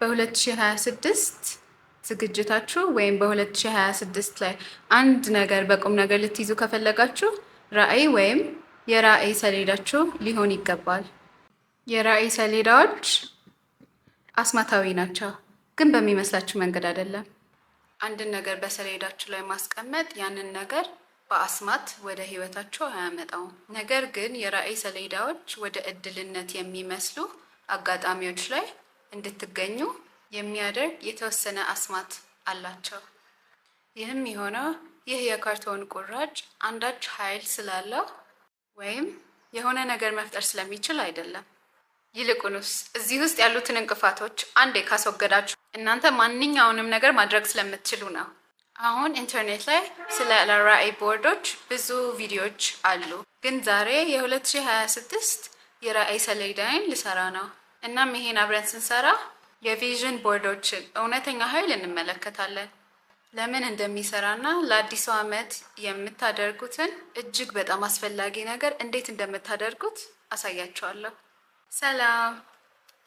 በ2026 ዝግጅታችሁ ወይም በ2026 ላይ አንድ ነገር በቁም ነገር ልትይዙ ከፈለጋችሁ ራዕይ ወይም የራዕይ ሰሌዳችሁ ሊሆን ይገባል። የራዕይ ሰሌዳዎች አስማታዊ ናቸው፣ ግን በሚመስላችሁ መንገድ አይደለም። አንድን ነገር በሰሌዳችሁ ላይ ማስቀመጥ ያንን ነገር በአስማት ወደ ህይወታችሁ አያመጣውም። ነገር ግን የራዕይ ሰሌዳዎች ወደ እድልነት የሚመስሉ አጋጣሚዎች ላይ እንድትገኙ የሚያደርግ የተወሰነ አስማት አላቸው። ይህም የሆነው ይህ የካርቶን ቁራጭ አንዳች ኃይል ስላለው ወይም የሆነ ነገር መፍጠር ስለሚችል አይደለም። ይልቁንስ እዚህ ውስጥ ያሉትን እንቅፋቶች አንዴ ካስወገዳችሁ እናንተ ማንኛውንም ነገር ማድረግ ስለምትችሉ ነው። አሁን ኢንተርኔት ላይ ስለ ራዕይ ቦርዶች ብዙ ቪዲዮዎች አሉ፣ ግን ዛሬ የ2026 የራዕይ ሰሌዳዬን ልሰራ ነው። እናም ይሄን አብረን ስንሰራ የ vision board ኦችን እውነተኛ ኃይል እንመለከታለን። ለምን እንደሚሰራና ለአዲሱ ዓመት የምታደርጉትን እጅግ በጣም አስፈላጊ ነገር እንዴት እንደምታደርጉት አሳያችኋለሁ። ሰላም፣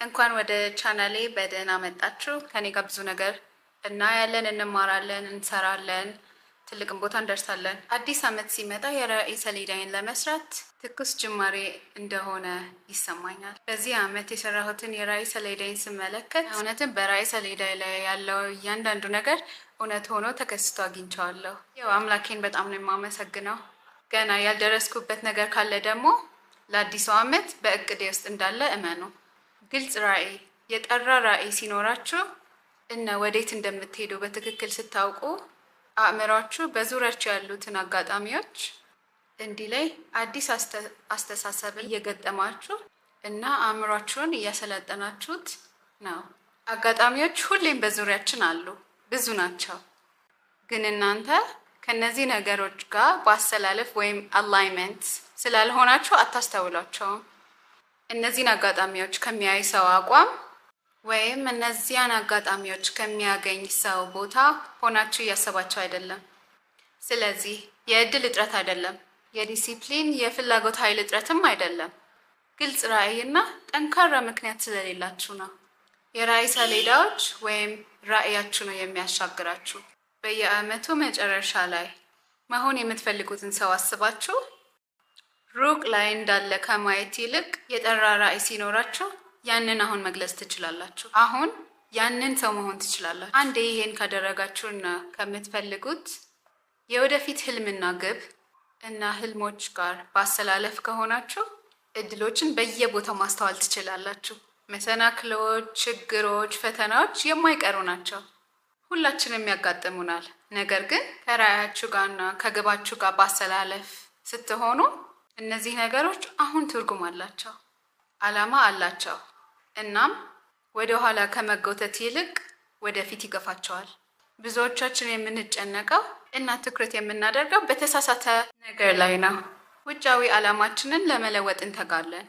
እንኳን ወደ ቻናሌ በደህና መጣችሁ። ከኔ ጋር ብዙ ነገር እናያለን፣ እንማራለን፣ እንሰራለን፣ ትልቅም ቦታ እንደርሳለን። አዲስ ዓመት ሲመጣ የራዕይ ሰሌዳዬን ለመስራት ትኩስ ጅማሬ እንደሆነ ይሰማኛል። በዚህ ዓመት የሰራሁትን የራዕይ ሰሌዳዬን ስመለከት እውነትን በራዕይ ሰሌዳ ላይ ያለው እያንዳንዱ ነገር እውነት ሆኖ ተከስቶ አግኝቼዋለሁ። ያው አምላኬን በጣም ነው የማመሰግነው። ገና ያልደረስኩበት ነገር ካለ ደግሞ ለአዲሱ ዓመት በእቅዴ ውስጥ እንዳለ እመኑ። ግልጽ ራዕይ፣ የጠራ ራዕይ ሲኖራችሁ እና ወዴት እንደምትሄዱ በትክክል ስታውቁ አእምሯችሁ በዙሪያችሁ ያሉትን አጋጣሚዎች እንዲለይ አዲስ አስተሳሰብ እየገጠማችሁ እና አእምሯችሁን እያሰለጠናችሁት ነው። አጋጣሚዎች ሁሌም በዙሪያችን አሉ፣ ብዙ ናቸው። ግን እናንተ ከነዚህ ነገሮች ጋር በአሰላለፍ ወይም alignment ስላልሆናችሁ አታስተውሏቸውም። እነዚህን አጋጣሚዎች ከሚያይ ሰው አቋም ወይም እነዚያን አጋጣሚዎች ከሚያገኝ ሰው ቦታ ሆናችሁ እያሰባችሁ አይደለም። ስለዚህ የእድል እጥረት አይደለም፣ የዲሲፕሊን የፍላጎት ኃይል እጥረትም አይደለም። ግልጽ ራዕይና ጠንካራ ምክንያት ስለሌላችሁ ነው። የራዕይ ሰሌዳዎች ወይም ራዕያችሁ ነው የሚያሻግራችሁ። በየዓመቱ መጨረሻ ላይ መሆን የምትፈልጉትን ሰው አስባችሁ ሩቅ ላይ እንዳለ ከማየት ይልቅ የጠራ ራዕይ ሲኖራችሁ ያንን አሁን መግለጽ ትችላላችሁ። አሁን ያንን ሰው መሆን ትችላላችሁ። አንዴ ይሄን ካደረጋችሁና ከምትፈልጉት የወደፊት ህልምና ግብ እና ህልሞች ጋር በአሰላለፍ ከሆናችሁ እድሎችን በየቦታው ማስተዋል ትችላላችሁ። መሰናክሎች፣ ችግሮች፣ ፈተናዎች የማይቀሩ ናቸው። ሁላችንም ያጋጥሙናል። ነገር ግን ከራዕያችሁ ጋርና ከግባችሁ ጋር በአሰላለፍ ስትሆኑ እነዚህ ነገሮች አሁን ትርጉም አላቸው፣ ዓላማ አላቸው። እናም ወደ ኋላ ከመጎተት ይልቅ ወደፊት ይገፋቸዋል። ብዙዎቻችን የምንጨነቀው እና ትኩረት የምናደርገው በተሳሳተ ነገር ላይ ነው። ውጫዊ ዓላማችንን ለመለወጥ እንተጋለን።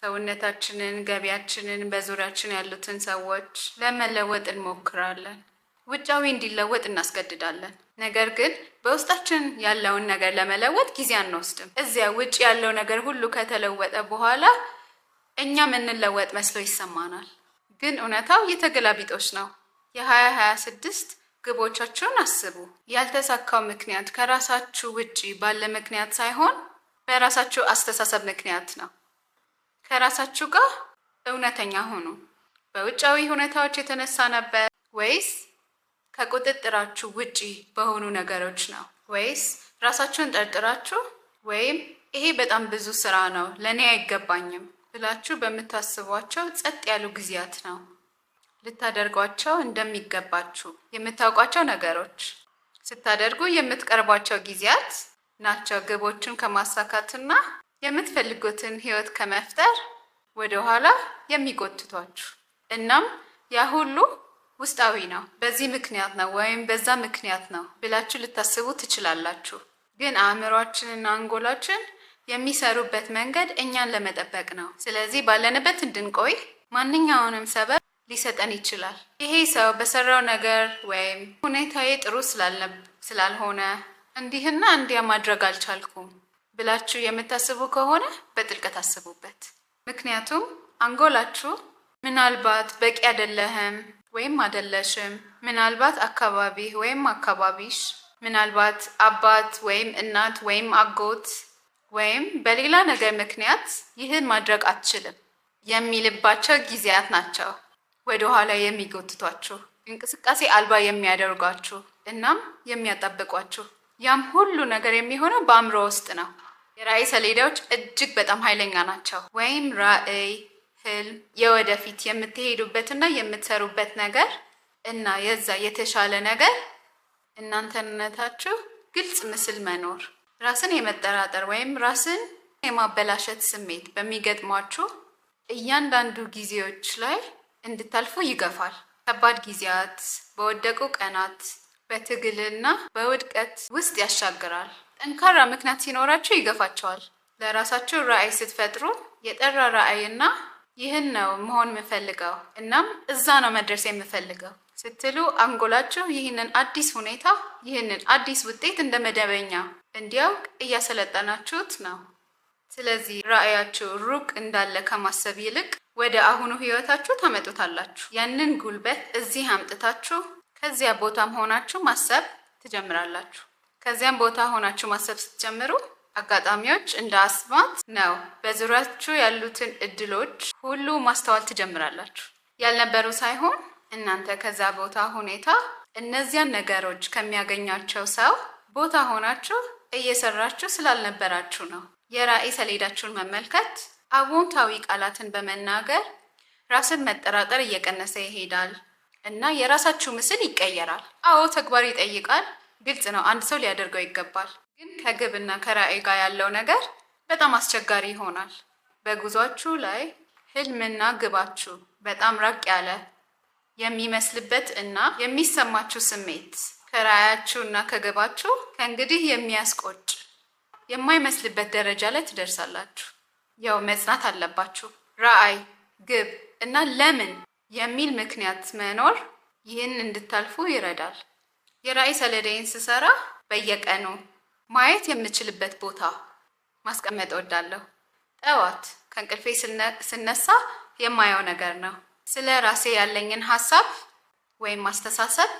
ሰውነታችንን፣ ገቢያችንን፣ በዙሪያችን ያሉትን ሰዎች ለመለወጥ እንሞክራለን። ውጫዊ እንዲለወጥ እናስገድዳለን። ነገር ግን በውስጣችን ያለውን ነገር ለመለወጥ ጊዜ አንወስድም። እዚያ ውጭ ያለው ነገር ሁሉ ከተለወጠ በኋላ እኛ የምንለወጥ መስሎ ይሰማናል። ግን እውነታው የተገላቢጦሽ ነው። የ2026 ግቦቻችሁን አስቡ። ያልተሳካው ምክንያት ከራሳችሁ ውጪ ባለ ምክንያት ሳይሆን በራሳችሁ አስተሳሰብ ምክንያት ነው። ከራሳችሁ ጋር እውነተኛ ሁኑ። በውጫዊ ሁኔታዎች የተነሳ ነበር ወይስ ከቁጥጥራችሁ ውጪ በሆኑ ነገሮች ነው? ወይስ ራሳችሁን ጠርጥራችሁ ወይም ይሄ በጣም ብዙ ስራ ነው፣ ለእኔ አይገባኝም ብላችሁ በምታስቧቸው ጸጥ ያሉ ጊዜያት ነው? ልታደርጓቸው እንደሚገባችሁ የምታውቋቸው ነገሮች ስታደርጉ የምትቀርቧቸው ጊዜያት ናቸው ግቦችን ከማሳካትና የምትፈልጉትን ህይወት ከመፍጠር ወደኋላ የሚጎትቷችሁ። እናም ያ ሁሉ ውስጣዊ ነው። በዚህ ምክንያት ነው ወይም በዛ ምክንያት ነው ብላችሁ ልታስቡ ትችላላችሁ። ግን አእምሯችንና አንጎላችን የሚሰሩበት መንገድ እኛን ለመጠበቅ ነው። ስለዚህ ባለንበት እንድንቆይ ማንኛውንም ሰበብ ሊሰጠን ይችላል። ይሄ ሰው በሰራው ነገር ወይም ሁኔታዬ ጥሩ ስላልሆነ እንዲህና እንዲያ ማድረግ አልቻልኩም ብላችሁ የምታስቡ ከሆነ በጥልቀት አስቡበት። ምክንያቱም አንጎላችሁ ምናልባት በቂ አይደለህም፣ ወይም አደለሽም፣ ምናልባት አካባቢህ ወይም አካባቢሽ፣ ምናልባት አባት ወይም እናት ወይም አጎት ወይም በሌላ ነገር ምክንያት ይህን ማድረግ አትችልም የሚልባቸው ጊዜያት ናቸው ወደኋላ የሚጎትቷችሁ፣ እንቅስቃሴ አልባ የሚያደርጓችሁ እናም የሚያጣብቋችሁ። ያም ሁሉ ነገር የሚሆነው በአእምሮ ውስጥ ነው። የራዕይ ሰሌዳዎች እጅግ በጣም ኃይለኛ ናቸው። ወይም ራዕይ፣ ህልም፣ የወደፊት የምትሄዱበትና የምትሰሩበት ነገር እና የዛ የተሻለ ነገር እናንተነታችሁ ግልጽ ምስል መኖር፣ ራስን የመጠራጠር ወይም ራስን የማበላሸት ስሜት በሚገጥሟችሁ እያንዳንዱ ጊዜዎች ላይ እንድታልፉ ይገፋል። ከባድ ጊዜያት፣ በወደቁ ቀናት፣ በትግልና በውድቀት ውስጥ ያሻግራል። ጠንካራ ምክንያት ሲኖራችሁ ይገፋቸዋል። ለራሳችሁ ራዕይ ስትፈጥሩ የጠራ ራዕይና ይህን ነው መሆን የምፈልገው እናም እዛ ነው መድረስ የምፈልገው ስትሉ አንጎላችሁ ይህንን አዲስ ሁኔታ፣ ይህንን አዲስ ውጤት እንደ መደበኛ እንዲያውቅ እያሰለጠናችሁት ነው። ስለዚህ ራዕያችሁ ሩቅ እንዳለ ከማሰብ ይልቅ ወደ አሁኑ ህይወታችሁ ታመጡታላችሁ። ያንን ጉልበት እዚህ አምጥታችሁ ከዚያ ቦታም ሆናችሁ ማሰብ ትጀምራላችሁ። ከዚያም ቦታ ሆናችሁ ማሰብ ስትጀምሩ አጋጣሚዎች እንደ አስማት ነው። በዙሪያችሁ ያሉትን እድሎች ሁሉ ማስተዋል ትጀምራላችሁ። ያልነበሩ ሳይሆን እናንተ ከዛ ቦታ ሁኔታ እነዚያን ነገሮች ከሚያገኛቸው ሰው ቦታ ሆናችሁ እየሰራችሁ ስላልነበራችሁ ነው። የራዕይ ሰሌዳችሁን መመልከት፣ አዎንታዊ ቃላትን በመናገር ራስን መጠራጠር እየቀነሰ ይሄዳል እና የራሳችሁ ምስል ይቀየራል። አዎ፣ ተግባር ይጠይቃል። ግልጽ ነው፣ አንድ ሰው ሊያደርገው ይገባል። ግን ከግብና ከራዕይ ጋር ያለው ነገር በጣም አስቸጋሪ ይሆናል። በጉዟችሁ ላይ ህልምና ግባችሁ በጣም ራቅ ያለ የሚመስልበት እና የሚሰማችሁ ስሜት ከራዕያችሁ እና ከግባችሁ ከእንግዲህ የሚያስቆጭ የማይመስልበት ደረጃ ላይ ትደርሳላችሁ። ያው መጽናት አለባችሁ። ራዕይ፣ ግብ እና ለምን የሚል ምክንያት መኖር ይህን እንድታልፉ ይረዳል። የራዕይ ሰሌዳዬን ስሰራ በየቀኑ ማየት የምችልበት ቦታ ማስቀመጥ እወዳለሁ። ጠዋት ከእንቅልፌ ስነሳ የማየው ነገር ነው። ስለ ራሴ ያለኝን ሀሳብ ወይም አስተሳሰብ፣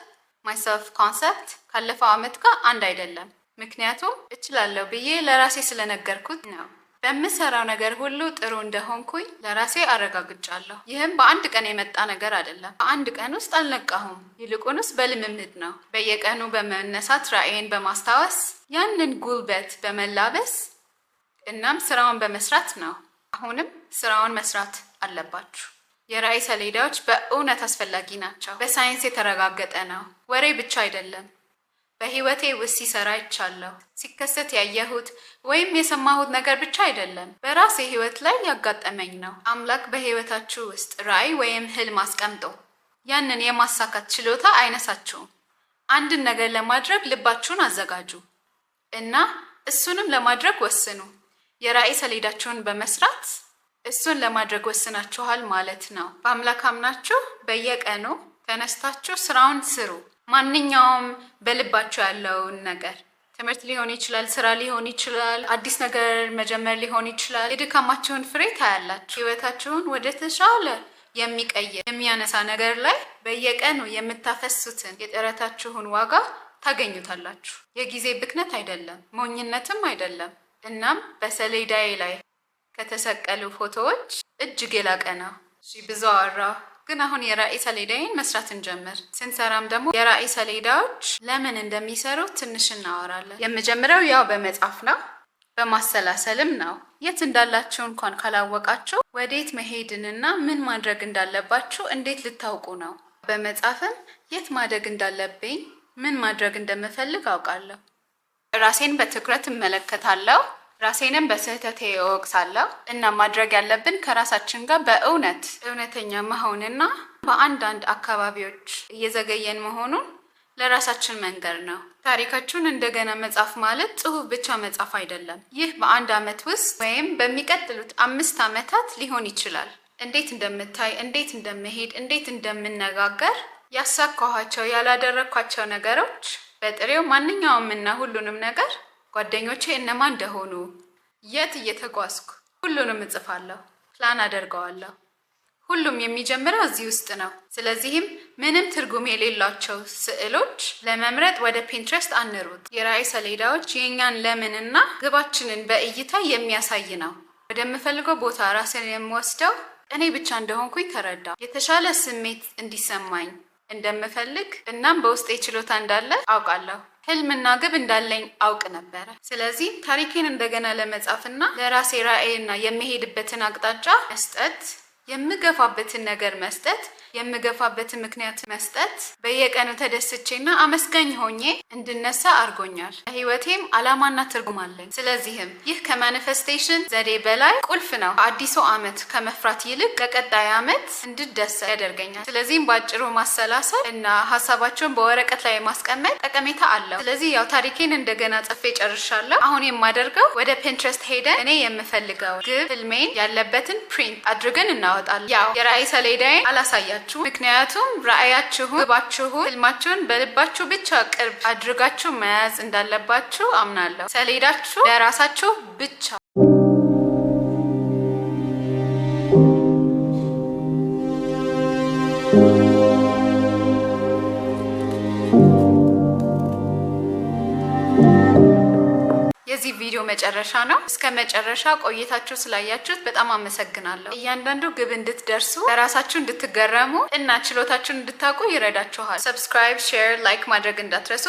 my self concept፣ ካለፈው ዓመት ጋር አንድ አይደለም። ምክንያቱም እችላለሁ ብዬ ለራሴ ስለነገርኩት ነው። በምሰራው ነገር ሁሉ ጥሩ እንደሆንኩኝ ለራሴ አረጋግጫለሁ። ይህም በአንድ ቀን የመጣ ነገር አይደለም። በአንድ ቀን ውስጥ አልነቃሁም። ይልቁንስ በልምምድ ነው። በየቀኑ በመነሳት፣ ራዕዬን በማስታወስ፣ ያንን ጉልበት በመላበስ እናም ስራውን በመስራት ነው። አሁንም ስራውን መስራት አለባችሁ። የራዕይ ሰሌዳዎች በእውነት አስፈላጊ ናቸው። በሳይንስ የተረጋገጠ ነው። ወሬ ብቻ አይደለም። በህይወቴ ውስጥ ሲሰራ አይቻለሁ። ሲከሰት ያየሁት ወይም የሰማሁት ነገር ብቻ አይደለም። በራሴ ህይወት ላይ ያጋጠመኝ ነው። አምላክ በህይወታችሁ ውስጥ ራዕይ ወይም ህልም አስቀምጦ ያንን የማሳካት ችሎታ አይነሳችሁም። አንድን ነገር ለማድረግ ልባችሁን አዘጋጁ እና እሱንም ለማድረግ ወስኑ። የራዕይ ሰሌዳችሁን በመስራት እሱን ለማድረግ ወስናችኋል ማለት ነው። በአምላክ አምናችሁ በየቀኑ ተነስታችሁ ስራውን ስሩ። ማንኛውም በልባችሁ ያለውን ነገር፣ ትምህርት ሊሆን ይችላል፣ ስራ ሊሆን ይችላል፣ አዲስ ነገር መጀመር ሊሆን ይችላል። የድካማችሁን ፍሬ ታያላችሁ። ህይወታችሁን ወደ ተሻለ የሚቀይር፣ የሚያነሳ ነገር ላይ በየቀኑ የምታፈሱትን የጥረታችሁን ዋጋ ታገኙታላችሁ። የጊዜ ብክነት አይደለም፣ ሞኝነትም አይደለም። እናም በሰሌዳዬ ላይ ከተሰቀሉ ፎቶዎች እጅግ የላቀ ነው። እሺ፣ ብዙ አወራሁ፣ ግን አሁን የራዕይ ሰሌዳዬን መስራት እንጀምር። ስንሰራም ደግሞ የራዕይ ሰሌዳዎች ለምን እንደሚሰሩ ትንሽ እናወራለን። የምጀምረው ያው በመጻፍ ነው፣ በማሰላሰልም ነው። የት እንዳላችሁ እንኳን ካላወቃችሁ ወዴት መሄድንና ምን ማድረግ እንዳለባችሁ እንዴት ልታውቁ ነው? በመጻፍም የት ማደግ እንዳለብኝ፣ ምን ማድረግ እንደምፈልግ አውቃለሁ። ራሴን በትኩረት እመለከታለሁ። ራሴንም በስህተቴ እወቅሳለሁ እና ማድረግ ያለብን ከራሳችን ጋር በእውነት እውነተኛ መሆንና በአንዳንድ አካባቢዎች እየዘገየን መሆኑን ለራሳችን መንገር ነው። ታሪካችሁን እንደገና መጻፍ ማለት ጽሁፍ ብቻ መጻፍ አይደለም። ይህ በአንድ ዓመት ውስጥ ወይም በሚቀጥሉት 5 ዓመታት ሊሆን ይችላል። እንዴት እንደምታይ፣ እንዴት እንደምሄድ፣ እንዴት እንደምነጋገር፣ ያሳካኋቸው፣ ያላደረግኳቸው ነገሮች፣ በጥሬው ማንኛውም እና ሁሉንም ነገር፣ ጓደኞቼ እነማን እንደሆኑ፣ የት እየተጓዝኩ፣ ሁሉንም እጽፋለሁ፣ ፕላን አደርገዋለሁ። ሁሉም የሚጀምረው እዚህ ውስጥ ነው። ስለዚህም ምንም ትርጉም የሌላቸው ስዕሎች ለመምረጥ ወደ Pinterest አንሩጥ። የራዕይ ሰሌዳዎች የእኛን ለምንና ግባችንን በእይታ የሚያሳይ ነው። ወደምፈልገው ቦታ ራሴን የምወስደው እኔ ብቻ እንደሆንኩኝ ተረዳሁ። የተሻለ ስሜት እንዲሰማኝ እንደምፈልግ እናም በውስጤ ችሎታ እንዳለ አውቃለሁ። ህልምና ግብ እንዳለኝ አውቅ ነበረ። ስለዚህ ታሪኬን እንደገና ለመጻፍና ለራሴ ራዕይና የምሄድበትን አቅጣጫ መስጠት፣ የምገፋበትን ነገር መስጠት፣ የምገፋበትን ምክንያት መስጠት በየቀኑ ተደስቼና አመስጋኝ ሆኜ እንድነሳ አድርጎኛል። ለህይወቴም አላማና ትርጉም አለኝ። ስለዚህም ይህ ከ manifestation ዘዴ በላይ ቁልፍ ነው። አዲሱ ዓመት ከመፍራት ይልቅ ለቀጣይ ዓመት እንድደሰት ያደርገኛል። ስለዚህም በአጭሩ ማሰላሰል እና ሀሳባቸውን በወረቀት ላይ ማስቀመጥ ጠቀሜታ አለው። ስለዚህ ያው ታሪኬን እንደገና ጽፌ ጨርሻለሁ። አሁን የማደርገው ወደ Pinterest ሄደን እኔ የምፈልገው ግብ ህልሜን ያለበትን print አድርገን እናወጣለን። ያው የራዕይ ሰሌዳዬን አላሳያችሁ፣ ምክንያቱም ራዕያችሁን፣ ግባችሁን፣ ህልማችሁን በልባችሁ ብቻ ቅርብ አድርጋችሁ መያዝ እንዳለባችሁ አምናለሁ። ሰሌዳችሁ ለራሳችሁ ብቻ። የዚህ ቪዲዮ መጨረሻ ነው። እስከ መጨረሻ ቆይታችሁ ስላያችሁት በጣም አመሰግናለሁ። እያንዳንዱ ግብ እንድትደርሱ፣ ለራሳችሁ እንድትገረሙ እና ችሎታችሁን እንድታውቁ ይረዳችኋል። Subscribe፣ share፣ like ማድረግ እንዳትረሱ።